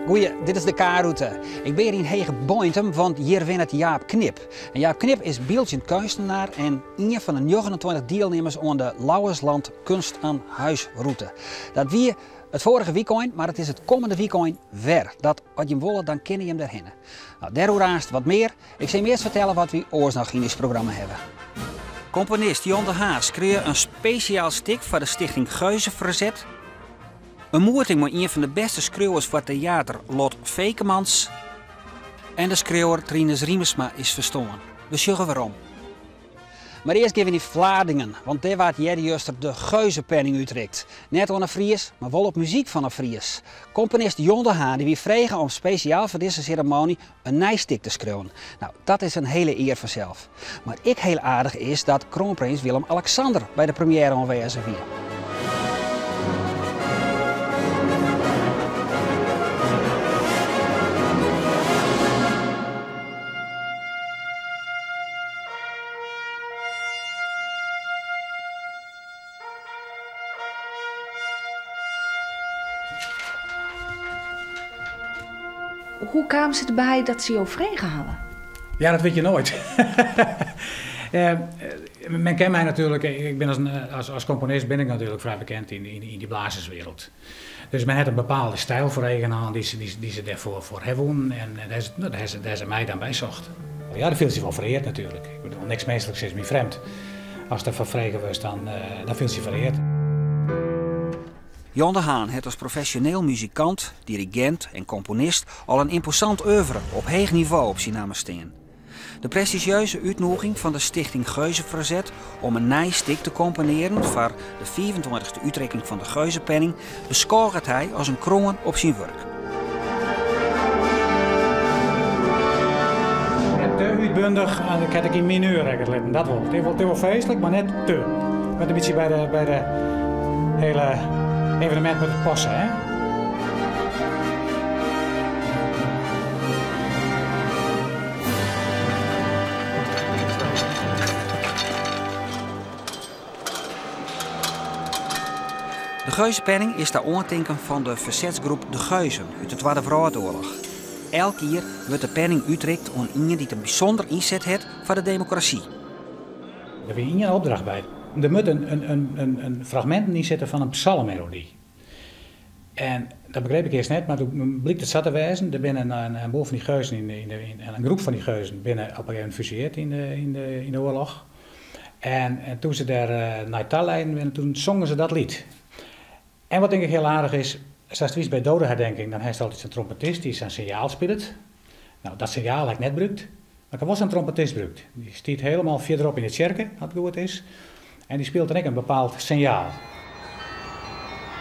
Goeie, dit is de K-route. Ik bin hjir yn Hegebeintum, want hjir wennet Jaap Knip. En Jaap Knip is byldzjend keunstenaar en ien fan de 29 dielnimmers oan de Lauwersland Kunst aan Huis-route. Dat wie it foarige wykein, mar it is it kommende wykein wer. Dat as jim wolle, dan kinne jim dêrhinne. No, dêroer aanst wat mear. Ik sil jim earst fertelle wat wy oars noch yn ús programma hawwe. Komponist Jon de Haan skreau in spesjaal stik foar de Stichting Geuzenverzet. In moeting mei ien fan de bêste skriuwers foar teater, Lot Vekemans. En de skriuwer Trinus Riemersma is ferstoarn. We sjogge werom. Mar earst gean we nei Vlaardingen, want dêr waard earjuster de Geuzepenning útrikt. Net oan in Fries, mar wol op muzyk fan in Fries. Komponist Jon de Haan wie frege om spesjaal foar dizze seremoanje in nij stik te skriuwen. No, dat is in hiele ear fansels. Mar ek hiel aardich is dat kroanprins Willem-Alexander by de premiêre oanwêzich wie. Hoe kaam se derby dat se jo frege hawwe? Ja, dat wit je noait. Men ken my natuerlik, ik bin as komponist bin ik natuerlik frij bekend yn dy blazerswereld. Dus men hat in bepaalde styl foar eagen hân dy't se dêrfoar foar ha woenen en dêr ha se my dan by socht. Ja, dan fielst dy wol fereard natuerlik. Ik bedoel, niks minskliks is my frjemd. Ast derfoar frege wurdst, dan fielst dy fereard. Jon de Haan hat as profesjoneel muzikant, dirigint en komponist al in ymposant oeuvre op heech nivo op syn namme stean. De prestizjeuze útnûging fan de Stichting Geuzenverzet om in nij stik te komponearjen foar de fiifentweintichste útrikking fan de Geuzepenning beskôget hy as in kroan op syn wurk. Net te útbundich en ik ha it ek yn mineur ek it litten, dat wol. It is wol feestlik, mar net te. Moat in bytsje by de hiele evenemint moat it passe, hè. De Geuzepenning is ta oantinken fan de fersetsgroep De Geuzen út de Twadde Wrâldoarloch. Elk jier wurdt de penning útrikt oan ien dy't in bysûnder ynset hat foar de demokrasy. Der wie ien opdracht by. Der moat in fragminten yn sitte fan in psalmmelody. En dat begreep ik earst net, mar doe blykt it sa te wêzen, der binne in boel fan dy geuzen, in groep fan dy geuzen binne op in gegeven momint fuseard yn de oarloch. En toen se dêr nei ta leiden binne, toen songen se dat liet. En wat tink ik hiel aardich is, sa'tst witst by dodenherdenking, dan hast altyd sa'n trompetist dy't sa'n sinjaal spilet. No, dat sinjaal ha ik net brûkt, mar ik ha wol sa'n trompetist brûkt. Dy stiet hielendal fierderop yn de tsjerke, as it goed is, en dy spilet dan ek in bepaald sinjaal.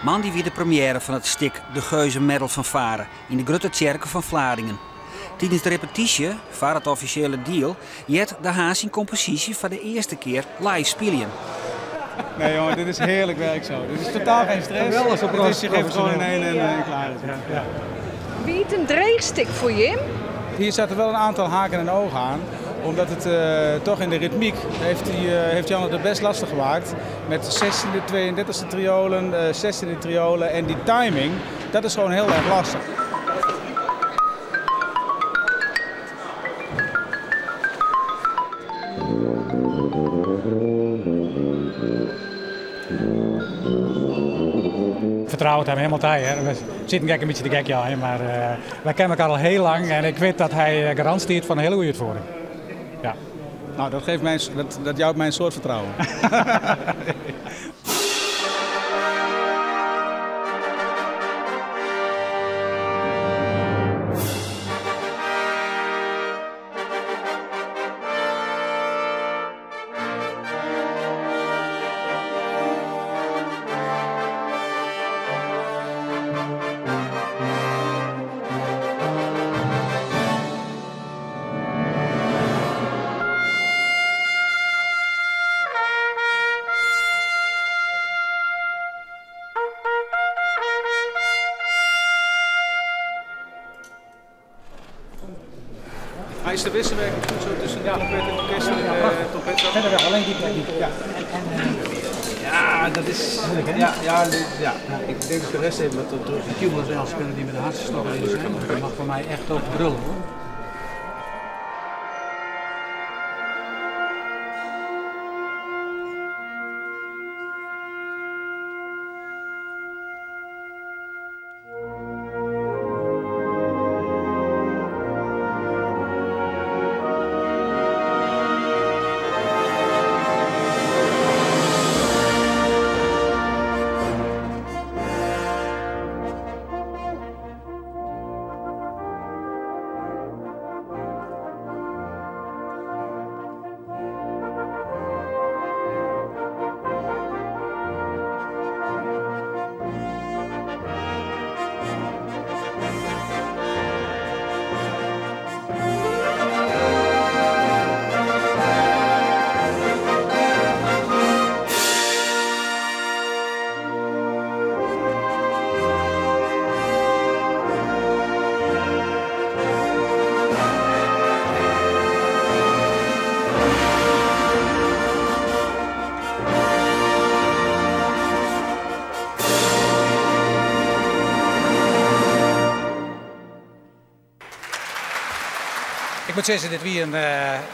Moandei wie de premiêre fan it stik De Geuzen Medal Fanfare yn de Grutte Tsjerke fan Vlaardingen. Tidens de repetysje foar it offisjele diel heart De Haan syn komposysje foar de earste kear live spyljen. Nee jongen, dit is heerlijk werk zo. Dit is totaal geen stress. Het is, je geeft gewoon een 1 en klaar is het. Ja. Wie it in dreech stik foar jim? Hier zaten wel een aantal haken en ogen aan. Omdat het toch in de ritmiek heeft Jan het er best lastig gemaakt. Met de 16e, 32e triolen, 16e triolen en die timing, dat is gewoon heel erg lastig. Fertrouwt him hielendal ta, hear. We sitte gek in bytsje te gek jeien, mar wy kenne elkoar al hiel lang en ik wit dat hy garant stiet foar in hiele goede útfiering. Ja. Nou, dat geeft mij, dat jout my in soad fertrouwen. Maar is de wisselwerking goed zo tussen de trompet en het orkest en de trompet? Verder wel, alleen die plek niet. Ja. Ja, Ja, dat is. Ja, ja, ja. Ik denk dat de rest even wat terug. De Cumulus Els kunnen die met de hartstocht in zijn. Dat mag voor mij echt ook brullen hoor. Ik moet zeggen, dit wie een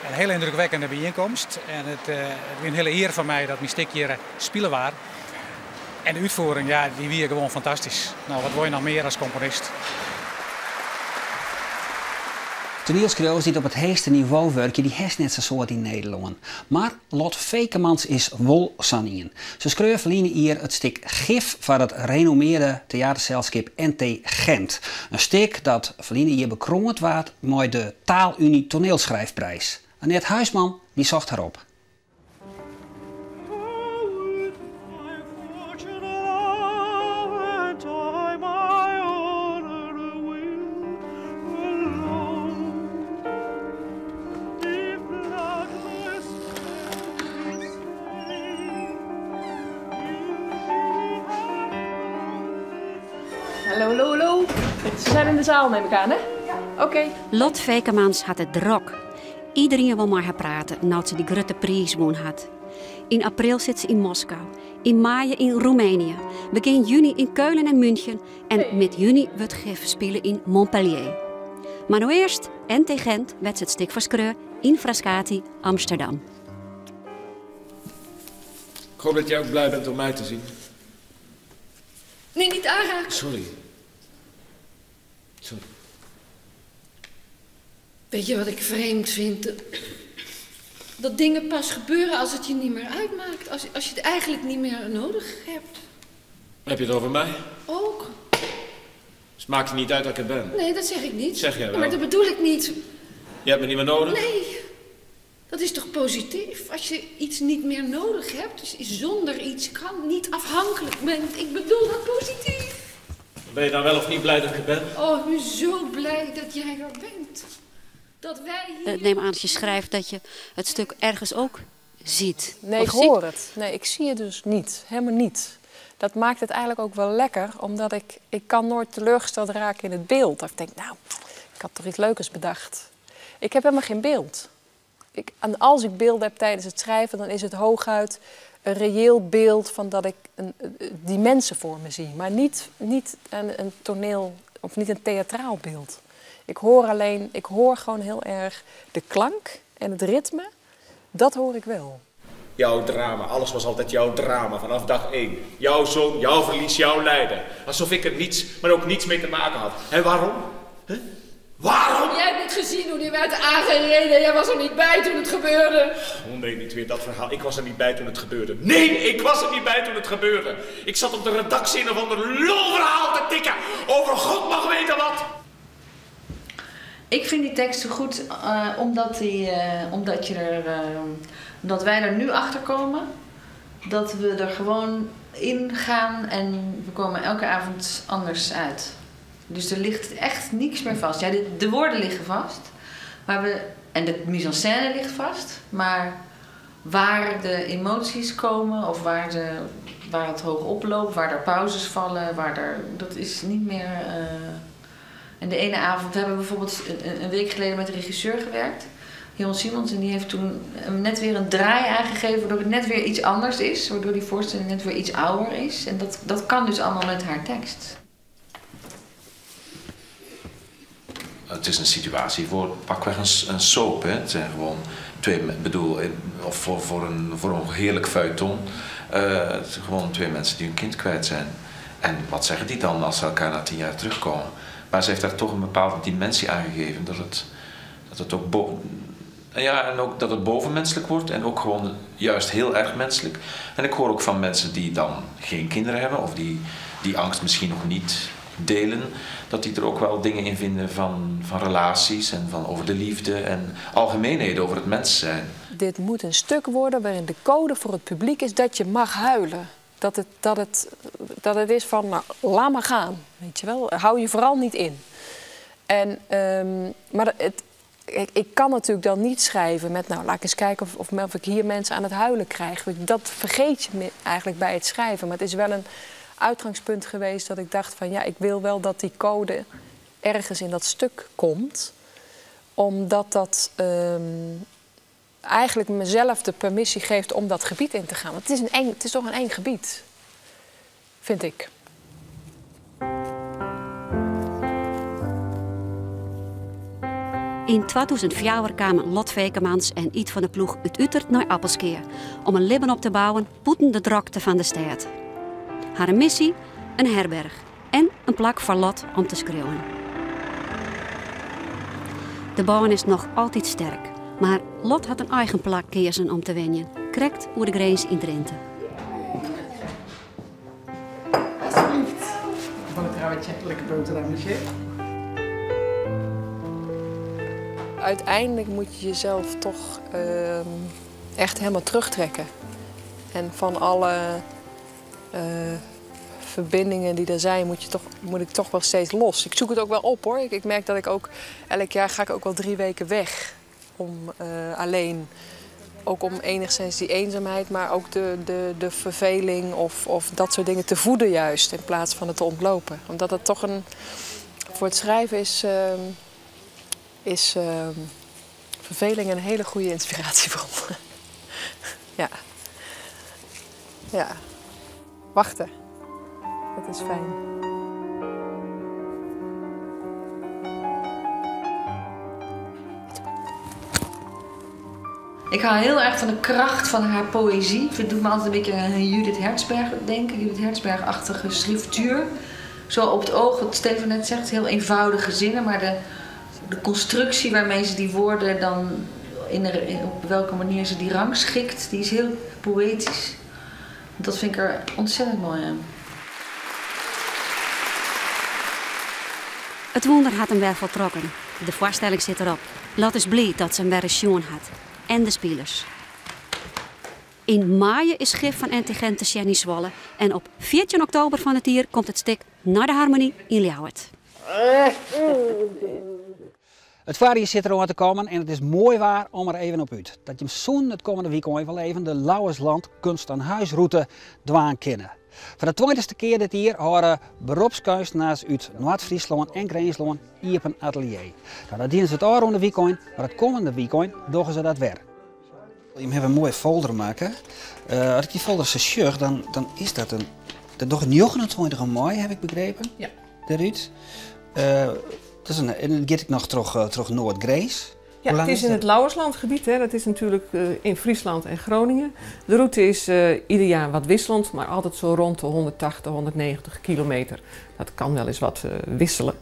hele indrukwekkende bijeenkomst. En het wie een hele eer van mij dat mijn stukje hier spelen waren. En de uitvoering, ja, die wie gewoon fantastisch. Nou, wat wil je nog meer als componist? Toanielskriuwers dy't op it heechste nivo wurkje, dy hast net sa'n soad yn Nederlân. Mar Lot Vekemans is wol sa'n ien. Se skreau ferline jier it stik Gif foar it renommearde teaterselskip NT Gent. In stik dat ferline jier bekroand waard mei de Taalunie Toneelschrijfprijs. Annette Huisman dy socht har op. Hallo, hallo, hallo. Ze zijn in de zaal, neem ik aan, hè? Ja. Oké. Lot Vekemans hat it drok. Iedereen wil mei har prate no't se dy grutte priis wûn hat. Yn april sit se yn Moskou, yn maaie yn Roemenië, begjin juny yn Keulen en München en mid juny wurdt Gif spile yn Montpellier. Mar no earst NT Gent wêr't se it stik foar skreau yn Frascati, Amsterdam. Ik hoop dat jij ook blij bent om mij te zien. Nee, niet aanraken. Sorry. Sorry. Weet je wat ik vreemd vind? Dat dingen pas gebeuren als het je niet meer uitmaakt. Als je het eigenlijk niet meer nodig hebt. Heb je het over mij? Ook. Dus het maakt je niet uit dat ik er ben? Nee, dat zeg ik niet. Zeg jij wel. Maar dat bedoel ik niet. Je hebt me niet meer nodig? Nee. Dat is toch positief? Als je iets niet meer nodig hebt, dus zonder iets kan, niet afhankelijk bent. Ik bedoel dat positief. Ben je dan wel of niet blij dat ik er ben? Oh, ik ben zo blij dat jij er bent. Dat wij hier... Neem aan als je schrijft dat je het stuk ergens ook ziet. Nee, Of ik ziet? hoor het. Nee, ik zie het dus niet. Helemaal niet. Dat maakt het eigenlijk ook wel lekker, omdat ik kan nooit teleurgesteld raken in het beeld. Dat ik denk, nou, ik had toch iets leukers bedacht. Ik heb helemaal geen beeld. En als ik beelden heb tijdens het schrijven, dan is het hooguit een reëel beeld van dat ik die mensen voor me zie. Maar niet een toneel of niet een theatraal beeld. Ik hoor alleen, ik hoor gewoon heel erg de klank en het ritme. Dat hoor ik wel. Jouw drama, alles was altijd jouw drama vanaf dag 1. Jouw zoon, jouw verlies, jouw lijden. Alsof ik er niets, maar ook niets mee te maken had. En waarom? Huh? Waarom? Jij hebt niet gezien hoe die werd aangereden. Jij was er niet bij toen het gebeurde. Oh nee, niet weer dat verhaal. Ik was er niet bij toen het gebeurde. Nee, ik was er niet bij toen het gebeurde. Ik zat op de redactie een of ander lulverhaal te tikken over God mag weten wat. Ik vind die tekst zo goed omdat wij er nu achter komen. Dat we er gewoon in gaan en we komen elke avond anders uit. Dus er ligt echt niks meer vast. Ja, de woorden liggen vast. En de mise en scène ligt vast. Maar waar de emoties komen of waar het hoog oploopt, waar er pauzes vallen, dat is niet meer... En de ene avond, we hebben bijvoorbeeld een week geleden met de regisseur gewerkt. Johan Simons. En die heeft toen net weer een draai aangegeven, waardoor het net weer iets anders is. Waardoor die voorstelling net weer iets ouder is. En dat, dat kan dus allemaal met haar tekst. Het is een situatie voor pakweg een, een soap. Hè. Het zijn gewoon twee, bedoel, of voor, voor, een, voor een heerlijk feuilleton. Het zijn gewoon twee mensen die hun kind kwijt zijn. En wat zeggen die dan als ze elkaar na 10 jaar terugkomen? Maar ze heeft daar toch een bepaalde dimensie aan gegeven. Dat het ook ja, en ook dat het bovenmenselijk wordt en ook gewoon juist heel erg menselijk. En ik hoor ook van mensen die dan geen kinderen hebben of die die angst misschien nog niet delen, dat die er ook wel dingen in vinden van relaties en van over de liefde en algemeenheden over het mens zijn. Dit moet een stuk worden waarin de code voor het publiek is dat je mag huilen. Dat het is van, nou, laat maar gaan. Weet je wel? Hou je vooral niet in. En, maar ik kan natuurlijk dan niet schrijven met, nou, laat ik eens kijken of ik hier mensen aan het huilen krijg. Dat vergeet je eigenlijk bij het schrijven. Maar het is wel een uitgangspunt geweest dat ik dacht van, ja, ik wil wel dat die code ergens in dat stuk komt. Omdat dat eigenlijk mezelf de permissie geeft om dat gebied in te gaan. Want het is toch een eng gebied, vind ik. Yn 2004 kamen Lot Vekemans en Iet van der Ploeg út Utert nei Appelskea om in libben op te bouwen bûten de drokte fan de stêd. Har missy? In herberch en in plak foar Lot om te skriuwen. De bân is noch altyd sterk, mar Lot hat in eigen plak keazen om te wenjen, krekt oer de grins yn Drinte. Alsjeblieft. Boterhammetje, lekker boterhammetje. Uiteindelijk moet je jezelf toch echt helemaal terugtrekken. En van alle verbindingen die er zijn, moet ik toch wel steeds los. Ik zoek het ook wel op hoor. Ik merk dat ik ook, elk jaar ga ik ook wel 3 weken weg. Om alleen, ook om enigszins die eenzaamheid, maar ook de verveling of dat soort dingen te voeden juist, in plaats van het te ontlopen. Omdat het toch een, voor het schrijven is verveling een hele goede inspiratiebron. Ja. Ja. Wachten. Dat is fijn. Ik hou heel erg van de kracht van haar poëzie. Het doet me altijd een beetje aan Judith Herzberg denken. Judith Herzberg-achtige schriftuur. Zo op het oog, wat Steven net zegt, heel eenvoudige zinnen. Maar de constructie waarmee ze die woorden dan, op welke manier ze die rangschikt, die is heel poëtisch. Dat vind ik er ontzettend mooi aan. It wûnder hat him wer foltrokken. De foarstelling sit derop. Lot is bliid dat se him wer ris sjoen hat. En de spilers. Yn maaie is Gif fan Antigene te sjen yn Zwolle. En op 14 oktober fan it jier komt it stik nei de Harmonie yn Ljouwert. It foarjier sit deroan te kommen en it is moai waar om der even op út. Dat jim soenen it kommende wykein wol even de Lauwersland Kunst aan Huisroute dwaan kinne. Foar de 20ste kear dit jier hâlde beropskeunstners út Noard-Fryslân en Grinslân iepen atelier. Nou, dat dienen se it ôfrûne wykein, mar it kommende wykein dogge se dat wer. Jim hawwe in moaie folder makke. As ik dy folder sa sjoch, dan is dat in. Dat docht 29 mei, ha ik begrepen. Ja. Derút. Dat is in, en dan giet it noch troch Noard-Grins. Ja, Hoe lang het is is in dat? het Lauwerslandgebied, hè. Dat is natuurlijk in Friesland en Groningen. De route is ieder jaar wat wisselend, maar altijd zo rond de 180, 190 kilometer. Dat kan wel eens wat wisselen.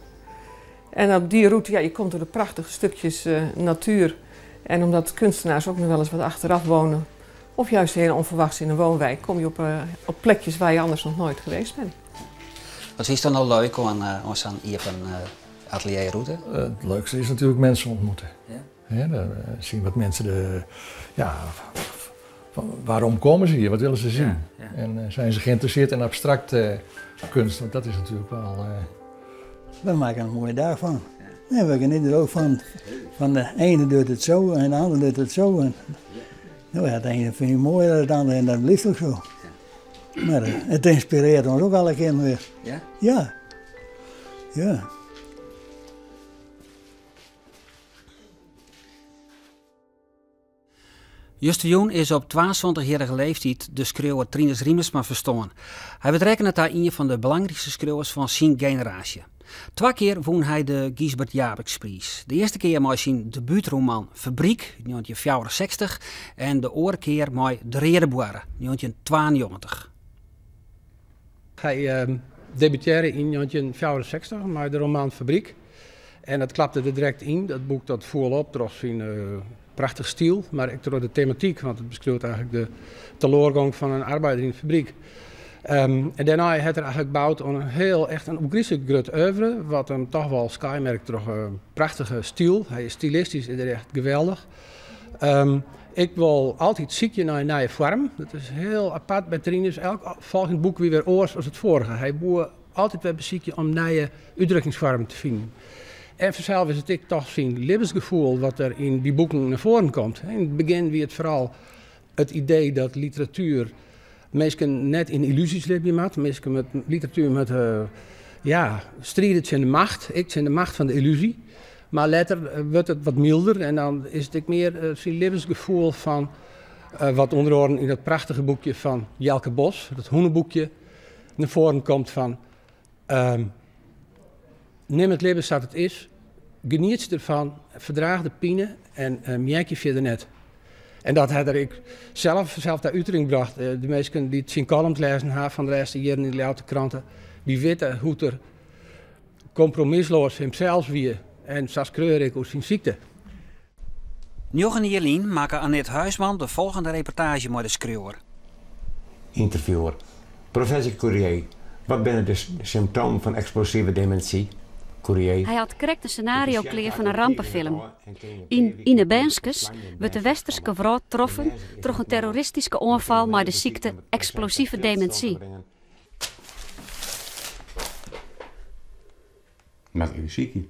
En op die route, ja, je komt door de prachtige stukjes natuur. En omdat kunstenaars ook nog wel eens wat achteraf wonen, of juist heel onverwachts in een woonwijk, kom je op plekjes waar je anders nog nooit geweest bent. Wat is dan nou leuk aan zo'n iepen atelierroute? Het leukste is natuurlijk mensen ontmoeten. Ja. Hè, dan zien wat mensen de, ja, van, waarom komen ze hier? Wat willen ze zien? En zijn ze geïnteresseerd in abstracte kunst? Want dat is natuurlijk wel. We maken er een mooie dag van. En we genieten er ook van. Van de ene doet het zo en de andere doet het zo. En, nou ja, het ene vind je mooier dan het andere en dat blijft ook zo. Maar het inspireert ons ook alle keer weer. Ja? Ja. Ja. Justerjûn is op 72-jierrige leeftiid de skriuwer Trinus Riemersma ferstoarn. Hy wurdt rekkene ta ien fan de belangrykste skriuwers fan syn generaasje. Twa kear wûn hy de Gysbert Japicxpriis. De earste kear mei syn debútroman Fabryk, 1964, en de oare kear mei De Reade Bwarre, 1992. Hy debutearre yn 1964 mei de roman Fabryk en dat klapte der direkt yn. Dat boek dat foel op troch syn prachtige styl, mar ek troch de tematyk, want it beskriuwt eigentlik de teloargong fan in arbeider yn it fabryk. En dêrnei hat er eigentlik boud oan in hiel echt in ôfgryslik grut oeuvre, wat him toch wol skaaimerkt troch in prachtige styl. Hy is stylistysk is er echt geweldich. Ik wol altyd sykje nei in nije foarm. Dat is hiel apart by Trinus. Elk folgjend boek wie wer oars as it foarige. Hy woe altyd wer besykje om nije útdrukkingsfoarmen te finen. En fansels is it ek toch syn libbensgefoel wat der yn dy boeken nei foaren komt. Yn it begjin wie it foaral it idee dat literatuer minsken net yn yllúzjes libje moat. Minsken met literatuer moatte ja, stride tsjin de macht, ek tsjin de macht fan de yllúzje. Mar letter wurdt it wat mylder en dan is it ek mear syn libbensgefoel fan wat ûnder oaren yn dat prachtige boekje fan Jelke Bos, dat hûneboekje, nei foaren komt fan nim it libben sa't it is, genietsje derfan, ferdraach de pine en mjerkje fierder net. En dat hat er ek sels sels ta utering brocht. De minsken dy't syn columns lêzen ha fan de lêste jierren yn de Ljouwerter Krante, dy witte hoe't er kompromisloas himsels wie en sa skreau er ek oer syn sykte. Njoggen jier lyn makke Annet Huisman de folgjende reportaazje mei de skriuwer. Ynterviewer, Professor Courier, wat binne de symptomen fan eksplosive demintsy? Courier. Hy hat krekt in senario klear fan in rampefilm. Yn Yn 'e Bernskes wurdt de westerske wrâld troffen troch in terroristyske oanfal mei de sykte eksplosive demintsy. Moat ik even sykje.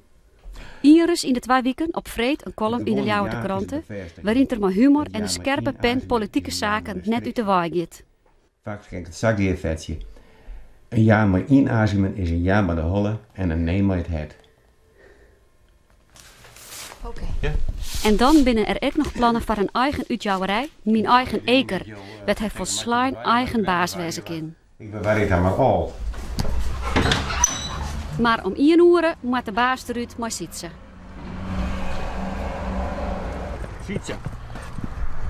Ienris yn de twa wiken, op freed, in kollum yn de Ljouwerter Krante, wêryn't er mei humor en in skerpe pen politike saken net út de wei giet. Faaks kin ik it sa gearfetsje, In ja mei ynazemjen is in ja mei de holle en in nee mei it hert. En dan binne er ek noch plannen foar in eigen útjouwerij, Myn Eigen Eker, wêr't hy folslein eigen baas wêze kin. Ik bewarje dan mar al. Mar om ien oere moat de baas derút mei Sytse. Sytse.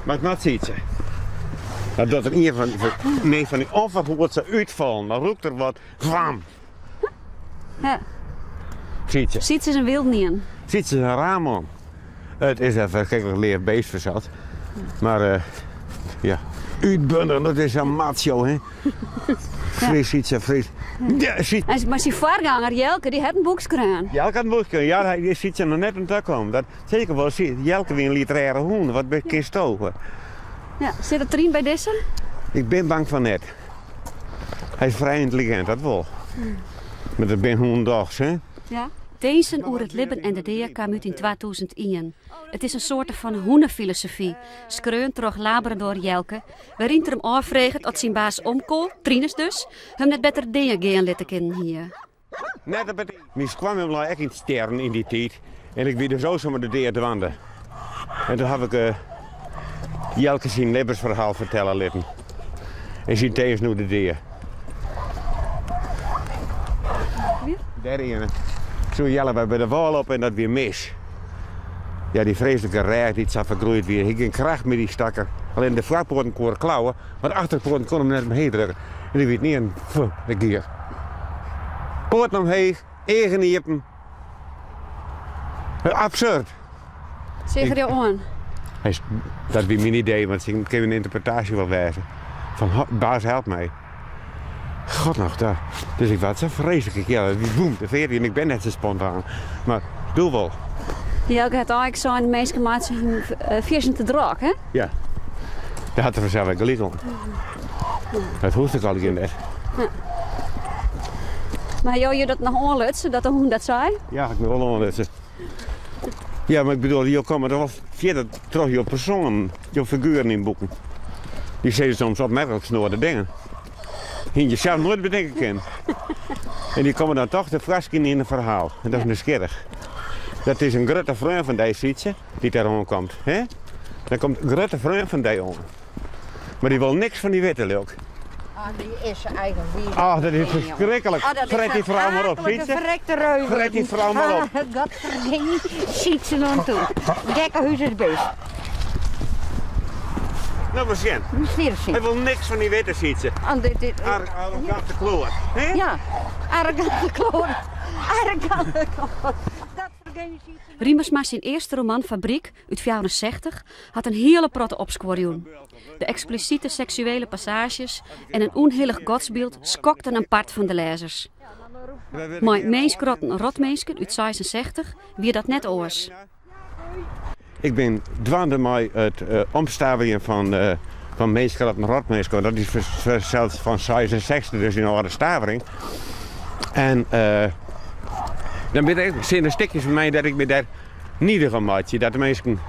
Wat moat Sytse? Dat docht er ien fan nee, fan dy onverhoedse útfallen. Dan rûkt er wat. Wam! Ja. Sytse. Sytse is in wylden ien. Sytse is in raar man. It is in ferskriklik leaf beest fansels. Mar uh, ja, útbundich, dat is in macho, hè. Fris, Sytse, fris. Ja, Sytse. Mar syn foarganger Jelke, dy hat in boek skreaun. Jelke hat in boek skreaun, ja, hy is Sytse noch net oan ta kommen. Dat seker wol, Jelke wie in literêre hûn, wat kinsto? Ja, sit it deryn by dizze? Ik bin bang fan net. Hy is frij yntelligint, dat wol. Mar dat binne hûnen dochs, hè? Ja. Tinzen oer it libben en de dea kaam út yn 2001. It is in soarte fan hûnefilosofy, skreaun troch labrador Jelke, wêryn't er him ôffreget oft syn baas Omkoal, Trinus dus, him net better dea gean litte kinnen hie. Net op it Myn skoanmem lei ek yn it stjerren yn dy tiid en ik wie dus ook samar de dea dwaande. En toen haw ik uh, Jelke syn libbensferhaal fertelle litten. En syn tinzen oer de dea. Dêr ene. Soe Jelle wer by de wâl op en dat wie mis. Ja, dy freeslike rêch dy't sa fergroeid wie. Hie gjin kracht mear, dy stakker. Allinnich de foarpoaten koe er klauwe, mar de achterpoaten kon him net omheech drukke. En dy wie it neat, de gier. Poaten omheech, eagen iepen. Absurd. Seach er jo oan? Dat wie myn idee, want it kin in ynterpretaasje wol wêze. Fan, baas help my. God noch ta. Dus ik waard sa freeslike keal. Boem, de 14 en ik ben net sa spontaan. Mar doe wol. Jelke hat eigentlik sein, de minsken meitsje him fierstente drok, hè? Ja. Dêr hat er fansels ek gelyk oan. Dat hoecht ek allegear net. Ja. Mar ha jo jo dat noch oanlutsen, dat de hûn dat sei? Ja, ik bin wol oanlutsen. Ja, mar ik bedoel, jo komme der wol fierder troch jo persoanen, jo figueren yn boeken. Dy sizze soms opmerklik snoade dingen. Hiene je sels noait betinke kinnen. En dy komme dan toch te foarskyn yn in ferhaal. En dat is nijsgjirrich. Dat is in grutte freon fan dy, Sytse, dy't dêr oankomt. Hè? Dan komt grutte freon fan dy oan. Mar dy wol niks fan dy witte, leau 'k. Ah, dy is zijn eigen wief. Ach, dat is ferskriklik. Ah, dat is Fret die frou mar op, Sytse. Sytse. Verrekte Fret die frou mar op. Dat verdient Sytse dan toe. Gekkenhuis is best. Nou, we zien. Zeer Hy wol niks fan dy witte, Sytse. Ah, dit, dit, Arrogante kloot. Hè? Ja, arrogante kloot. Arrogante kloot. Dat verdient Sytse. Riemersma syn earste roman Fabryk út 64 hat in hiele protte opskuor jûn. De eksplisite seksuele passaazjes en in ûnhillich godsbyld skokten in part fan de lêzers. Mei Minskrotten Rotminsken út 66 wie dat net oars. Ik bin dwaande mei it omstaverjen fan fan Minskrotten Rotminsken. Want dat is fansels fan 66, dus in âlde stavering. En dan binne der ek der stikjes fan my dêr't ik my dêr nidich om meitsje. Dat de minsken,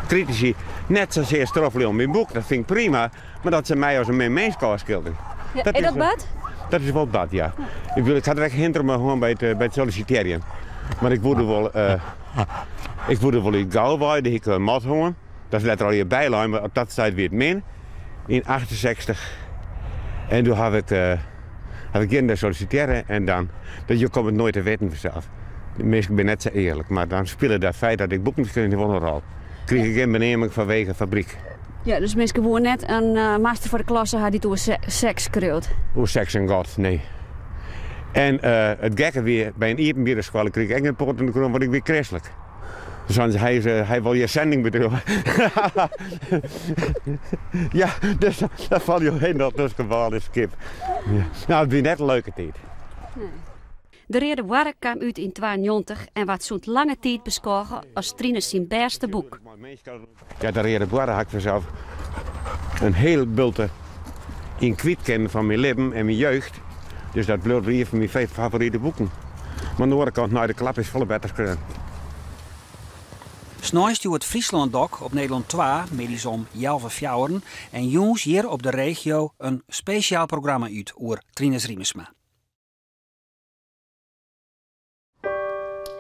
kritisy, net sasear stroffelje om myn boek, dat fyn ik prima, mar dat se my as in min minsk ôfskilderje. Ja, is dat bard? Dat is wol bard, ja. Ik bedoel, ik ha der ek hinder mei hân by it sollisitearjen. Mar ik woe der wol, ik woe der wol út gau wei, dêr hie ik mat hân. Dat is letter allegear bylein, mar op dat stuit wie it min yn 68. En doe haw ik, haw ik gjin dêr sollisitearre en dan, dat jo komme it noait te witten fansels. De minsken binne net sa earlik, mar dan spile dat feit dat ik boeken skreaun wol in rol. Krige ik gjin beneaming fanwege Fabryk. Ja, dus minsken woene net in master foar de klasse ha dy't oer seks skriuwt? Oer seks en God, nee. En it gekke wie, by in iepenbiere skoalle krige ik ek gjin poat yn de grûn, want ik wie kristlik. Dus seinen se, hy is, hy wol hjir sending bedriuwe. Ja, dus dan falle jo hielendal tusken wâl en skip. Ja. Nou, it wie net in leuke tiid. Nee. De Reade Boarre kaam út yn 92 en waard sûnt lange tiid beskôge as Trinus syn bêste boek. Ja, de Reade Boarre ha ik fansels in hiel bulte yn kwyt kinnen fan myn libben en myn jeugd. Dus dat bliuwt ien fan myn favorite boeken. Mar oan de oare kant, Nei de Klap is folle better skreaun. Snein stjoert Fryslân Dok op Nederlân 2 middeis om healwei fjouweren en jûns hjir op de regio in spesjaal programma út oer Trinus Riemersma.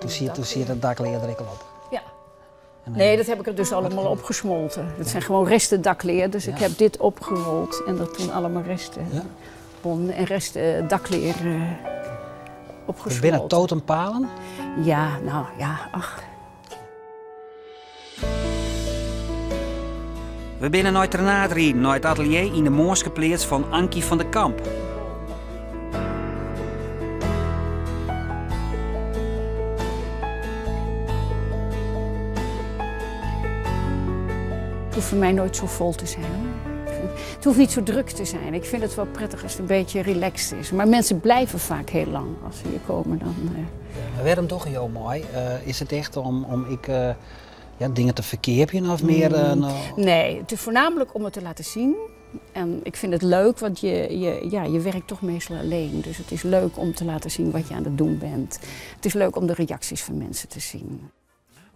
Toen siet het dakleer der ek al op. Ja. Nee, dat heb ik er dus allemaal opgesmolten. Het zijn gewoon resten dakleer, dus ik heb dit opgerold en dat toen allemaal resten ja. en resten dakleer opgesmolten. Binne totempalen? Ja, nou ja, ach. We binne nei Ternaard riden, nei it atelier yn de mânske pleats fan Ankie van de Kamp. Het hoeft voor mij nooit zo vol te zijn hoor. Het hoeft niet zo druk te zijn. Ik vind het wel prettig als het een beetje relaxed is. Maar mensen blijven vaak heel lang als ze hier komen. Dan, Maar wêrom dogge jo mei? Is it echt om ek ja, dingen te ferkeapjen of mear? No? Nee, het is voornamelijk om het te laten zien. En ik vind het leuk, want je, ja, je werkt toch meestal alleen. Dus het is leuk om te laten zien wat je aan het doen bent. Het is leuk om de reacties van mensen te zien.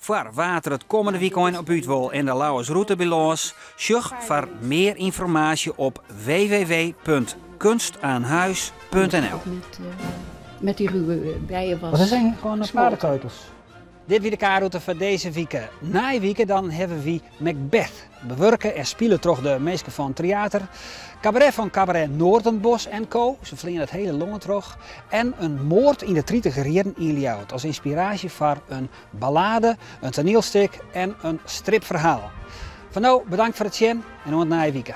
Foar wa't der it kommende wykein op út wol en de Lauwersrûte by lâns, sjoch foar mear ynformaasje op www.kunstaanhuis.nl. Met die ruwe bijenwas. Wat is eigenlijk gewoon een paardenkeutels? Dit wie de K-route foar dizze wike. Nije wike dan hawwe wy Macbeth bewurke en spile troch de minsken fan Tryater. Kabaret fan Cabaret Noordenbos en Co. Se fleane it hiele lân troch. En in moard yn de tritiger jierren yn Ljouwert as ynspiraasje foar in ballade, in toanielstik en in stripferhaal. Foar no bedankt foar it sjen en oant nije wike.